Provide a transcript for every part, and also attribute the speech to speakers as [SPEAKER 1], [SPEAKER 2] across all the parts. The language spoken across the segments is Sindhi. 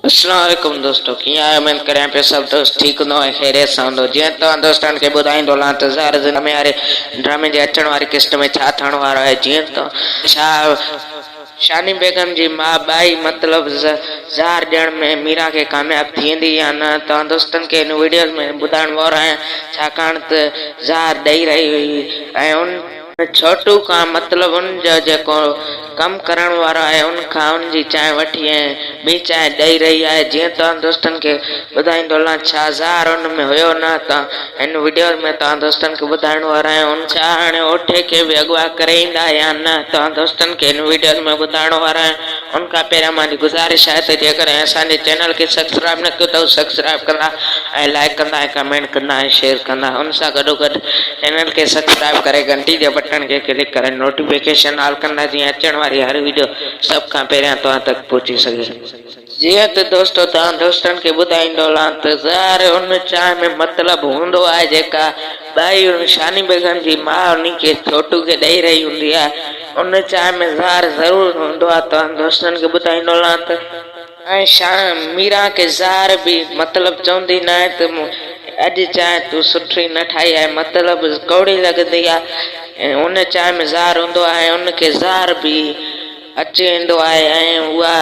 [SPEAKER 1] اسلام عليڪم دوستو ڪيئن آهيو اميد ڪريان پيو سڀ دوست ٺيڪ هوندو ۽ خيريت سان هوندو جيئن توهان دوستن کي ٻڌائيندو هلان ته زهر زندگي واري ڊرامي جي اچڻ واري قسط ۾ ڇا ٿيڻ وارو آهي جيئن ته ڇا شاني بيگم جي ماء ٻائي مطلب زهر ڏيڻ ۾ ميران کي ڪامياب ٿي ويندي يا نه توهان دوستن کي هن وڊيو ۾ ٻڌائڻ وارو آهيان ڇاڪاڻ ته زهر ڏئي رهي هئي ۽ ان ڇوٽو کان مطلب ان جو جيڪو ڪم ڪرڻ وارو آهي ان کان ان جي چانهه وٺي ۽ ٻي چانهه ڏئي رهي آهي جيئن توهان دوستن کي ٻڌائيندو هلان ڇا زهر ان ۾ هيو نه ته هن وڊيو ۾ توهان دوستن کي ٻڌائڻ وارو آهيان ان ڇا هاڻي اوٺي کي به اغوا ڪري ايندا يا نه توهان دوستن کي هن وڊيو ۾ ٻڌائڻ وارو آهيان ان کان پهريان منهنجي گذارش آهي ته جيڪڏهن اسان جي چينل کي سبسڪرائب نه ڪيو اٿو سبسڪرائب ڪندا ۽ لائڪ ڪندا ۽ ڪمينٽ ڪندا ۽ شيئر ڪندا ان سان گڏو گڏ چينل کي سبسڪرائب ڪري گهنٽي جي بٽڻ کي ڪلڪ ڪري نوٽيفڪيشن آل ڪندا جيئن اچڻ واري هر وڊيو سڀ کان پهريان توهان تڪ پهچي سگهي. جيئن ته دوستو توهان دوستن کي ٻڌائيندو هلان ته زهر ان چانهه ۾ مطلب هوندو آهي جيڪا ٻائي ان شاني بيگم جي ماء انهي کي ڇوٽو کي ڏئي رهي هوندي آهي ان چانهه ۾ زهر ضرور هوندو آهي توهان دوستن کي ٻڌائيندو هلان ته ۽ شاهه ميران کي زهر به مطلب چوندي ناهي ته مون اڄ چانهه تون سٺي نه ٺاهي آهي مطلب ڪوڙي لڳندي آهي ۽ ان چانهه ۾ زهر هوندو آهي ۽ ان کي زهر به اچي ويندو آهي ۽ اها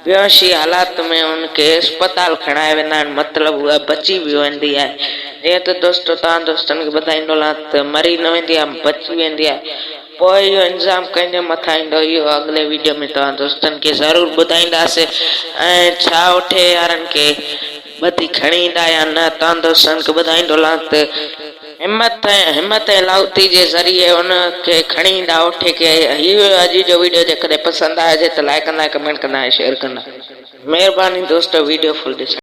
[SPEAKER 1] بيهوشي حالات ۾ ان کي اسپتال کڻائي ويندا آهن مطلب اها بچي به ويندي آهي جيئن ته دوستو توهان دوستن کي ٻڌائيندو هلان ته مري نه ويندي آهي بچي ويندي آهي پوء اهو انظام ڪنهن جي مٿان ايندو اهو اڳلي ويڊيو ۾ توهان دوستن کي ضرور ٻڌائينداسين ۽ ڇا اوٺي يارن کي ٻڌي کڻي ايندا يا نه توهان دوستن کي ٻڌائيندو هلان ته همت ۽ همت ۽ لاهوتي جي ذريعي ان کي کڻي ايندا اوٺي کي هي هيو اڄ جو ويڊيو جيڪڏهن پسند آيو هجي ته لائڪ ڪندا ڪمينٽ ڪندا ۽ شيئر ڪندا مهرباني دوستو ويڊيو فل ڏسڻ.